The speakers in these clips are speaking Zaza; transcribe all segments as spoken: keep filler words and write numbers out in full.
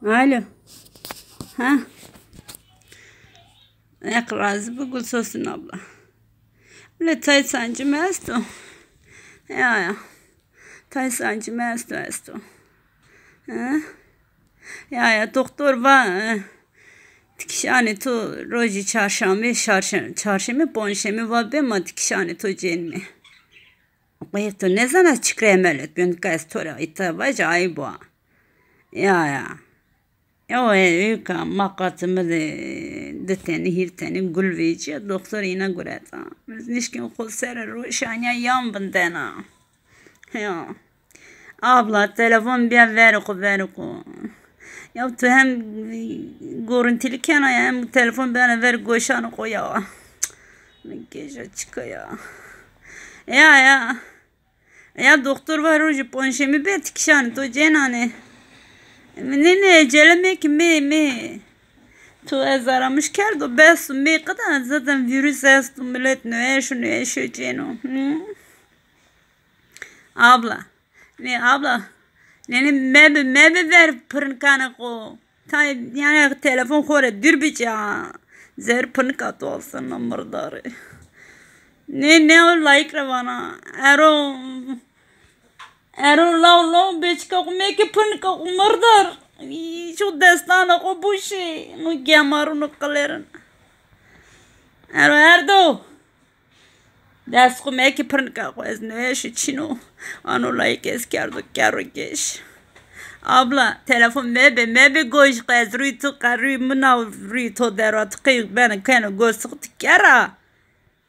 Alo. Ha? Heq razî bo Gulsosin abla. Bile tay sancî mi esto. Ya ya. Tay sancî mi esto esto. Ha? Ya ya, doktor va, e, tikişanê to rojî çarşamê, çarşe-, çarşemê, ponşemê va bê ma tikişanê to cênmê. Qey to nêzana çik rê emeliyat bîyo, nika ez to ra îta vaja ayîb a. Ya ya. Ew ê, ê ka ma qatî mi de di tenî, hîrê tenî gul vecîya, doktor îna gureta. Ez nişkîn xo ser roşanîya yan vindena. Ya. Abla, telefon bîya verê xo, verê xo. Ya tu hem gorintîlî kena ya hem telefon bîyane ver goşanê xo ya. Mi gêja çika ya. Ya ya. Ya doktor va rojî ponşemî bê tikişanê to cênanê. Nê nê, ecele mekî, mê mê. To ez aramiş kerdo, bes o, mê qida, zaten vîrus esto, milet nêweş o, nêweş o cêno. Hı? Abla. Nê abla. Nê nê, mebe, mebe ver pirnikanê xo. Tay, yanî telefon xo rê dûr bica. Zer pirnika to alsena mirdarê. Nê nê, o layik ra vana. Ero, ero law law beçika xo meke pirnika xo mirdar. Î, şu destana xo buşê. No gemaruno qilêrin. Ero Erdo. Dest xo meke pirnika xo, ez nêweşî çîno. Ano layik ez kerdo kerro geş. Abla, telefon mebe, mebe goş xo, ez rûyê to qe rûyê min a, rûyê to der a, tu qey beno keno goş xo tu kera.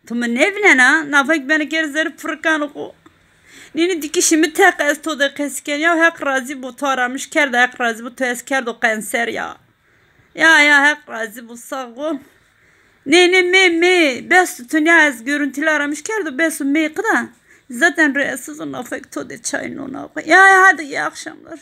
Tu mi nêvînena, nafek beno kero zerê pirnikanê xo. Nînî dikişî mi teq ez to de qesî ken. Ya Heq razî bo, to aramiş kerda, Heq razî bo, to ez kerdo qenser ya. Ya ya, Heq razî bo, sağ ol. Nê nê, mê mê, bes o, tunya ez görüntülü aramiş kerdo, bes o, mê qida. Zaten rahatsız o, nafek to de çay nona xo. Ya ya, hadi iyi akşamlar.